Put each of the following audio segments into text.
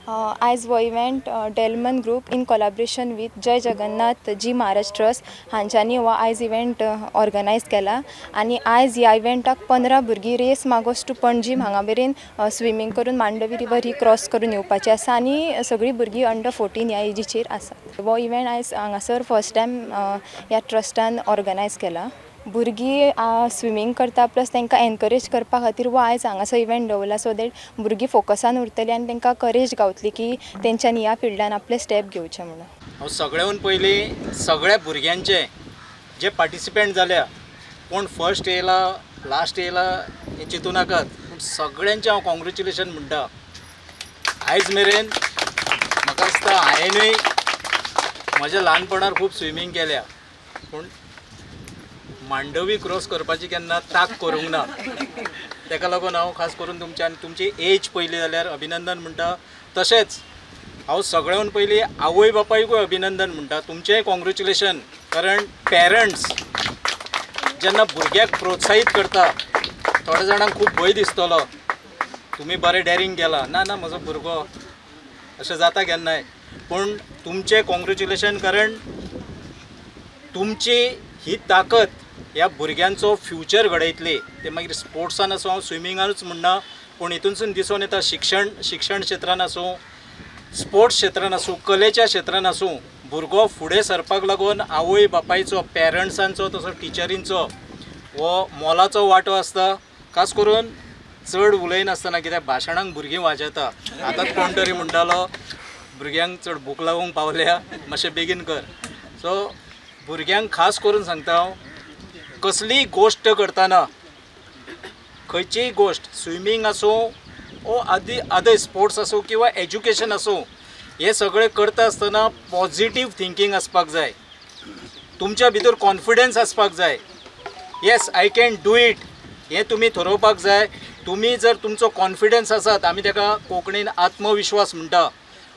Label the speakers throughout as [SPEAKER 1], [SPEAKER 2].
[SPEAKER 1] आयज हो event Delman group in collaboration with Jai Jagannath ji Maharaj trust हांच्यांनी हो आयज इव्हेंट ऑर्गनायज केला आनी आयज ह्या इव्हेंटाक 15 भुरगीं रेस मागोस टू पणजी हांगा मेरेन स्विमींग करून मांडवी रिवर ही क्रॉस करून येवपाची आसा आनी सगळीं भुरगीं अंडर 14 ह्या एजीचेर आसात. हो इव्हेंट आयज हांगासर फर्स्ट टायम ह्या ट्रस्टान ऑर्गनायज केला. भुरगीं स्विमींग करता प्लस तांकां एनकरेज करपा खातीर हो आयज हांगासर इव्हेंट दवरला सो that भुरगीं फोकसान उरतलीं आनी तांकां करेज गावतली की तेंच्यांनी ह्या फिल्डान आपले स्टेप घेवचे म्हणून.
[SPEAKER 2] हांव सगळ्याहून पयलीं सगळ्या भुरग्यांचे जे पार्टिसिपेंट जाल्या, कोण फर्स्ट येयला लास्ट येयला हें चिंतू नाकात, पूण सगळ्यांचें हांव कॉंग्रेच्युलेशन म्हणटा. आयज मेरेन म्हाका दिसता हांवेंनूय म्हज्या ल्हानपणार खूब स्विमींग केल्या, पूण मांडवी क्रॉस करपाची केन्ना ताक करूंक ना. ताका लागून हांव खास करून तुमच्या आनी तुमची एज पयली जाल्यार अभिनंदन म्हणटा. तशेंच हांव सगळ्याहून पयलीं आवय बापायकूय अभिनंदन म्हणटा, तुमचेंय कॉंग्रेच्युलेशन. कारण पेरंट्स जेन्ना भुरग्याक प्रोत्साहीत करता, थोड्या जाणांक खूब भंय दिसतलो, तुमी बरें डॅरींग केलां, ना ना म्हजो भुरगो अशें जाता केन्नाय, पूण तुमचें कॉंग्रेच्युलेशन कारण तुमची ही ताकद ह्या भुरग्यांचो फ्युचर घडयतली. ते मागीर स्पोर्ट्सान आसूं, हांव स्विमिंगानूच म्हणना, पूण हितूनसून दिसून येता शिक्षण क्षेत्रान आसूं, स्पोर्ट्स क्षेत्रान आसूं, कलेच्या क्षेत्रान आसूं, भुरगो फुडें सरपाक लागून आवय बापायचो, पेरंट्सांचो, तसो टिचरींचो हो मोलाचो वांटो आसता. खास करून चड उलयनासतना, कित्याक भाशणांक भुरगीं वाजेता. आतांच कोण तरी म्हणटालो भुरग्यांक चड भूक लागूंक पावल्या, मातशें बेगीन कर. सो भुरग्यांक खास करून सांगता हांव, कसलीय गोश्ट करतना, खंयचीय गोश्ट, स्विमींग आसूं ओ आदी अदर स्पोर्ट्स आसूं किंवा एज्युकेशन आसूं, हे सगळें करता आसतना पॉझिटीव थिंकींग आसपाक जाय. तुमच्या भितर कॉन्फिडन्स आसपाक जाय. Yes I can do it हें तुमी थरोवपाक जाय. तुमी जर तुमचो कॉन्फिडन्स आसात, आमी ताका कोंकणीन आत्मविश्वास म्हणटा,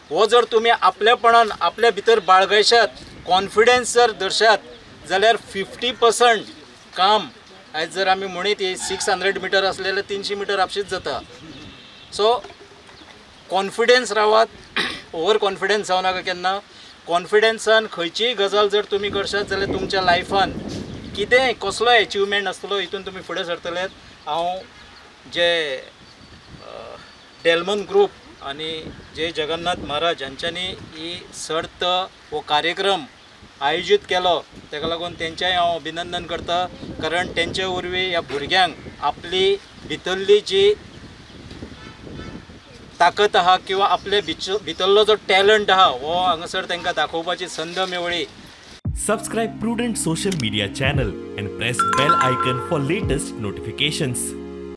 [SPEAKER 2] हो जर तुमी आपल्यापणान आपल्या भितर बाळगयशात, कॉन्फिडन्स जर दर्शात जाल्यार 50% काम आयज जर आमी म्हणीत 600 मिटर आसलें जाल्यार 300 मिटर आपशीच जाता. सो कॉन्फिडन्स रावात, ओवर कॉन्फिडन्स जावं नाका केन्ना. कॉन्फिडन्सान खंयचीय गजाल जर तुमी करशात जाल्यार तुमच्या लायफान कितेंय कसलोय एचिवमेंट आसतलो हितून तुमी फुडें सरतले. हांव जे डेलमन ग्रूप आनी जय जगन्नाथ महाराज हांच्यांनी ही सर्त हो कार्यक्रम आयोजीत केलो ताका लागून तेंचेंय हांव अभिनंदन करता. कारण तेंचे वरवीं ह्या भुरग्यांक आपली भितरली जी ताकत आहा किंवा आपले भितरलो जो टॅलंट आहा हो हांगासर तांकां दाखोवपाची संद मेवळी.
[SPEAKER 3] Subscribe Prudent social media channel and press bell icon for latest notifications.